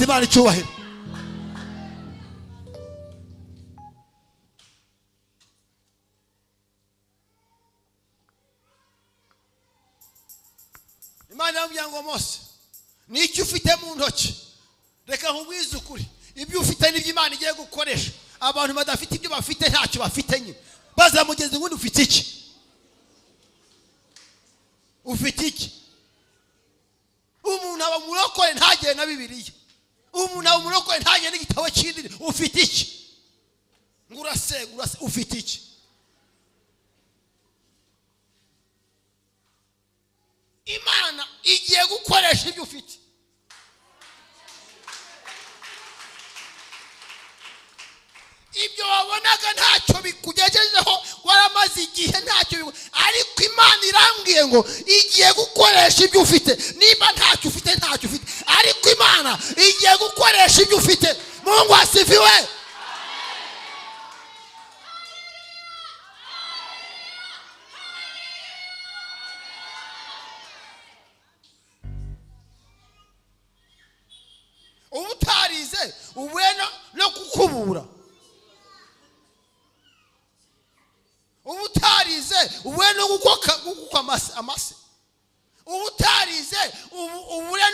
Imana icyubahiro. Imana iramubwira ngo: "Mose, n'icyo ufite mu ntoki?" Reka nkubwize ukuri, ibyo ufite n'ibyo Imana igiye gukoresha. Abantu badafite ibyo bafite ntacyo bafite nyine. Baza mugenzi wundi: "Ufite iki? Ufite iki?" Umuntu aba murokore ntagire na Bibiliya, umuntu aba umurokore ntagire n'igitabo cy'indimi. Ufite iki? Ngo urasenga, urasenga, ufite iki? Imana igiye gukoresha ibyo ufite. Ibyo wabonaga ntacyo bikugejejeho, waramaze igihe ntacyo, ariko Imana irambwiye ngo igiye gukoresha ibyo ufite. Nimba ntacyo ufite, ntacyo ufite, ariko Imana igiye gukoresha ibyo ufite. Mungu asifiwe. Uba utarize ubuye no kukubura, uba utarize ubuye no gukwa amase, uba utarize ubure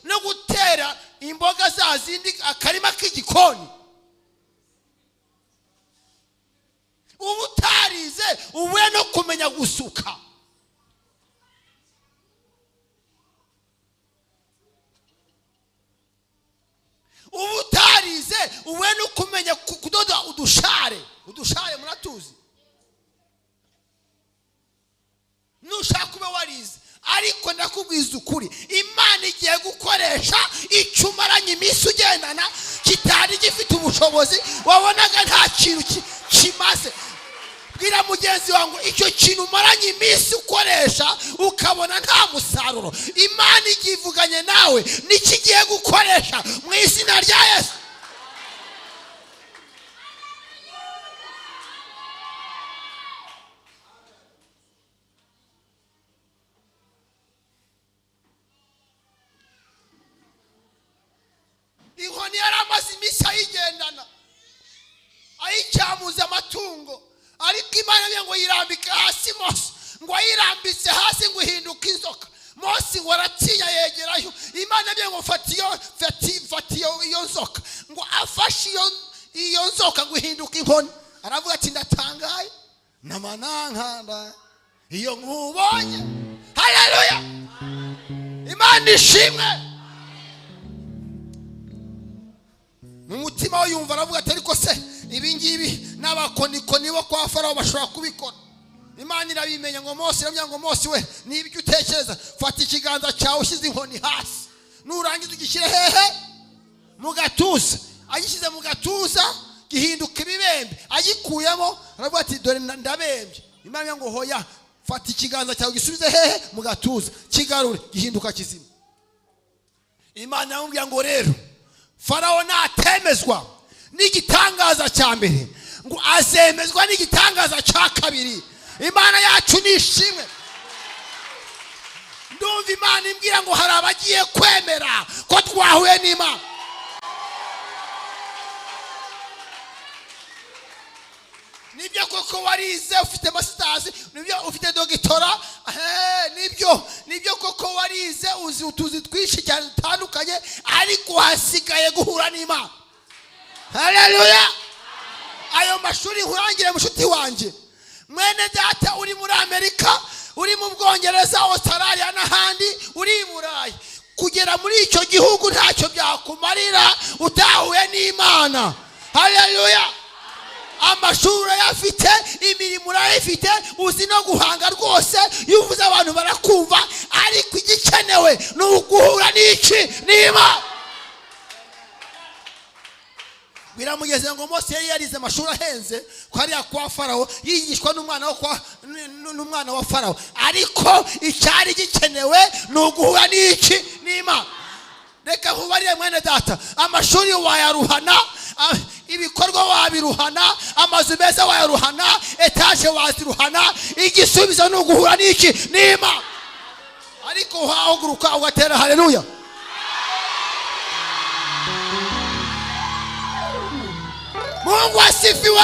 no gutera imboga za zindi, akarima k'igikoni. Uba utarize ubure no kumenya gusuka. Uba utarize ubure no kumenya kudoda udushare. Udushare muratuzi. Nushaka ube warize, ariko ndakubwiza ukuri, Imana igiye gukoresha icyo umaranye iminsi ugendana kitari gifite ubushobozi, wabonaga nta kintu kimaze. Bwira mugenzi wawe ngo icyo kintu umaranye iminsi ukoresha ukabona nta musaruro, Imana igiye ivuganye nawe, nicyo igiye gukoresha mu izina rya Yesu. Inkoni yari amaze iminsi ayigendana, ayicyamuza amatungo, ariko Imana yambwiye ngo yirambike hasi. Mose ngo ayirambitse hasi ngo ihinduke inzoka. Mose ngo aratinya, yegerayo. Imana yambwiye ngo fata iyo, fata iyo nzoka. Ngo afashe iyo nzoka ngo ihinduke inkoni. Aravuga ati: "Ndatangaye namanankanda iyo nkubonye." Haleluya, Imana ishimwe. Mu mutima we yumva aravuga ati: "Ariko se ibi ngibi n'abakonikoni bo kwa Farawo bashobora kubikora?" Imana irabimenya. Ngo Mose, iramubwira ngo: "Mose we, niba utekereza, fata ikiganza cyawe ushyize inkoni hasi, nurangiza ugishyire hehe? Mu gatuza." Agishyize mu gatuza gihinduka ibibembe. Agikuyemo aravuga ati: "Dore ndabembye." Imana ngo: "Hoya, fata ikiganza cyawe gisubize hehe? Mu gatuza." Kigarure, gihinduka kizima. Imana iramubwira ngo: "Rero Farawo natemezwa n'igitangaza cya mbere, ngo azemezwa n'igitangaza cya kabiri." Imana yacu ni ishimwe. Ndumva Imana imbwira ngo hari abagiye kwemera ko twahuye n'Imana. Nibyo koko warize, ufite masters, nibyo, ufite doctorat, nibyo, nibyo koko warize, uzi utuzi twinshi cyane dutandukanye, ariko hasigaye guhura n'Imana. Haleluya. Ayo mashuri nkurangire, mushuti wanjye, mwene data uri muri Amerika, uri mu Bwongereza, Australia n'ahandi, uri i Burayi, kugera muri icyo gihugu ntacyo byakumarira utahuye n'Imana. Haleluya. Amashuri urayafite, imirimo urayifite, uzi no guhanga rwose, iyo uvuze abantu barakumva, ariko igikenewe ni uguhura n'iki? N'Imana. Biramugeze ngo Mose yari yarize amashuri ahenze ko hariya kwa Farawo, yigishwa n'umwana wa Farawo, ariko icyari gikenewe ni uguhura n'iki? N'Imana. Reka nkubarire, mwene data, amashuri wayaruhana, ibikorwa wabiruhana, amazu meza wayaruhana, etaje waziruhana, igisubizo ni uguhura n'iki? N'Imana. Ariko wahaguruka ugatera haleluya. Mungu asifiwe.